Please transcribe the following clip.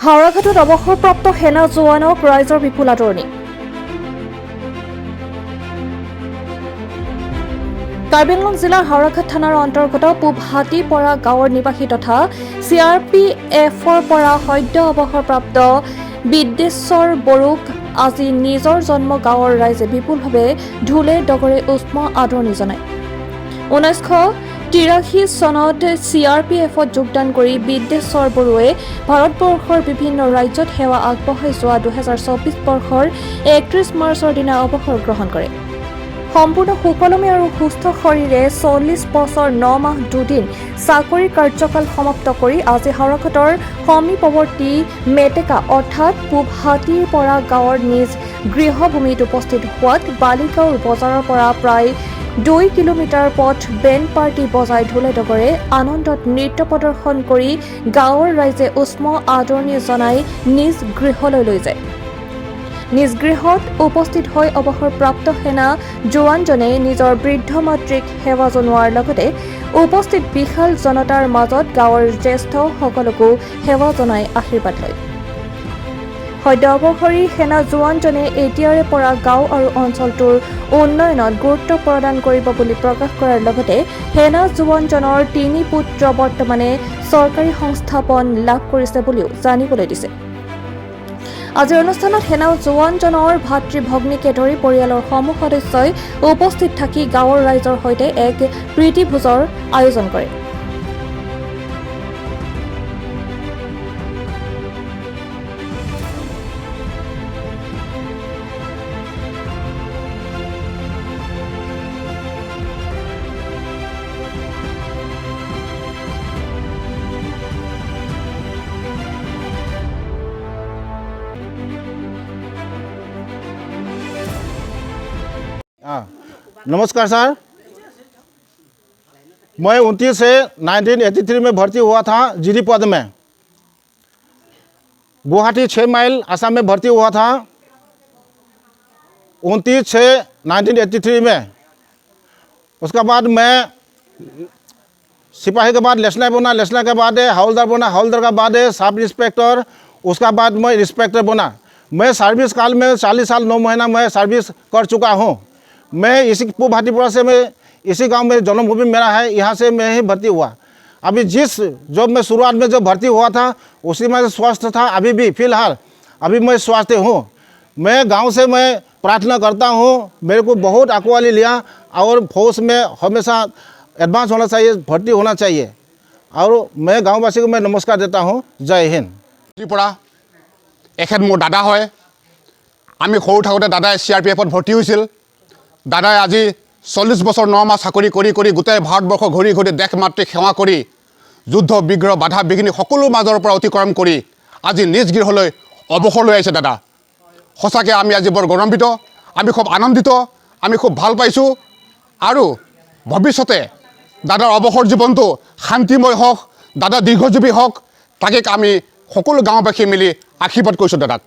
হাওৰাঘাটত অৱসৰপ্ৰাপ্ত সেনা জোৱানক ৰাইজৰ বিপুল আদৰণি। কাৰ্বি আংলং জিলাৰ হাওৰাঘাট থানাৰ অন্তৰ্গত পূব হাতীপৰা গাঁৱৰ নিবাসী তথা চিআৰপিএফৰ পৰা সদ্য অৱসৰপ্ৰাপ্ত বিদ্যেশ্বৰ বড়োক আজি নিজৰ জন্ম গাঁৱৰ ৰাইজে বিপুলভাৱে ঢোলে ডগৰে উষ্ম আদৰণি জনায়। 1983 চনত চিআৰপিএফত যোগদান কৰি বিদ্যেশ্বৰ বড়োৱে ভাৰতবৰ্ষৰ বিভিন্ন ৰাজ্যত সেৱা আগবঢ়াই যোৱা 2024 বৰ্ষৰ 31 মাৰ্চৰ দিনা অৱসৰ গ্ৰহণ কৰে। সম্পূৰ্ণ সুকলমে আৰু সুস্থ শৰীৰে 40 বছৰ 9 মাহ 2 দিন চাকৰিৰ কাৰ্যকাল সমাপ্ত কৰি আজি হাওৰাঘাটৰ সমীপৱৰ্তী মেটেকা অৰ্থাৎ পূব হাতীপৰা গাঁৱৰ নিজ গৃহভূমিত উপস্থিত হোৱাত বালিগাঁৱৰ বজাৰৰ পৰা প্ৰায় 2 কিলোমিটাৰ পথ বেণ্ড পাৰ্টি বজাই ঢোলে ডগৰে আনন্দত নৃত্য প্ৰদৰ্শন কৰি গাঁৱৰ ৰাইজে উষ্ম আদৰণি জনাই নিজ গৃহলৈ লৈ যায়। নিজ গৃহত উপস্থিত হৈ অৱসৰপ্ৰাপ্ত সেনা জোৱানজনে নিজৰ বৃদ্ধ মাতৃক সেৱা জনোৱাৰ লগতে উপস্থিত বিশাল জনতাৰ মাজত গাঁৱৰ জ্যেষ্ঠসকলকো সেৱা জনাই আশীৰ্বাদ লয়। সদ্য অৱসৰী সেনা জোৱানজনে এতিয়াৰে পৰা গাঁও আৰু অঞ্চলটোৰ উন্নয়নত গুৰুত্ব প্ৰদান কৰিব বুলি প্ৰকাশ কৰাৰ লগতে সেনা জোৱানজনৰ তিনি পুত্ৰ বৰ্তমানে চৰকাৰী সংস্থাপন লাভ কৰিছে বুলিও জানিবলৈ দিছে। আজিৰ অনুষ্ঠানত সেনা জোৱানজনৰ ভাতৃ ভগ্নীকে ধৰি পৰিয়ালৰ সমূহ সদস্যই উপস্থিত থাকি গাঁৱৰ ৰাইজৰ সৈতে এক প্ৰীতিভোজৰ আয়োজন কৰে। हाँ, नमस्कार सर। मैं 29/6/1983 में भर्ती हुआ था जीडी पद में। गुवाहाटी 6 माइल आसाम में भर्ती हुआ था 29/6/1983 में। उसके बाद मैं सिपाही के बाद लेसना बना, लेसना के बाद हवलदार बना, हवलदार के बाद सब इंस्पेक्टर, उसका बाद मैं इंस्पेक्टर बना। मैं सर्विस काल में 40 साल 9 महीना मैं सर्विस कर चुका हूँ। मैं इसी पूब हाथीपुरा से, मैं इसी गांव में जन्मभूमि मेरा है, यहाँ से मैं ही भर्ती हुआ। अभी जिस जब मैं शुरुआत में जब भर्ती हुआ था, उसी में स्वस्थ था। अभी भी फ़िलहाल अभी मैं स्वस्थ हूँ। मैं गांव से मैं प्रार्थना करता हूँ, मेरे को बहुत अकवाली लिया और फौज में हमेशा एडवांस होना चाहिए, भर्ती होना चाहिए और मैं गांववासी को मैं नमस्कार देता हूँ। जय हिंद। পৰা এখেত মোৰ দাদা হয়। আমি সৰু থাকোঁতে দাদাই চিআৰপিএফত ভৰ্তি হৈছিল। দাদাই আজি 40 বছৰ 9 মাহ চাকৰি কৰি কৰি গোটেই ভাৰতবৰ্ষ ঘূৰি ঘূৰি দেশ মাতৃক সেৱা কৰি, যুদ্ধ বিগ্ৰহ বাধা বিঘিনি সকলো মাজৰ পৰা অতিক্ৰম কৰি আজি নিজ গৃহলৈ অৱসৰ লৈ আহিছে দাদা। সঁচাকৈ আমি আজি বৰ গৌৰৱান্বিত, আমি খুব আনন্দিত, আমি খুব ভাল পাইছোঁ আৰু ভৱিষ্যতে দাদাৰ অৱসৰ জীৱনটো শান্তিময় হওক, দাদা দীৰ্ঘজীৱী হওক, তাকে আমি সকলো গাঁওবাসীয়ে মিলি আশীৰ্বাদ কৰিছোঁ দাদাক।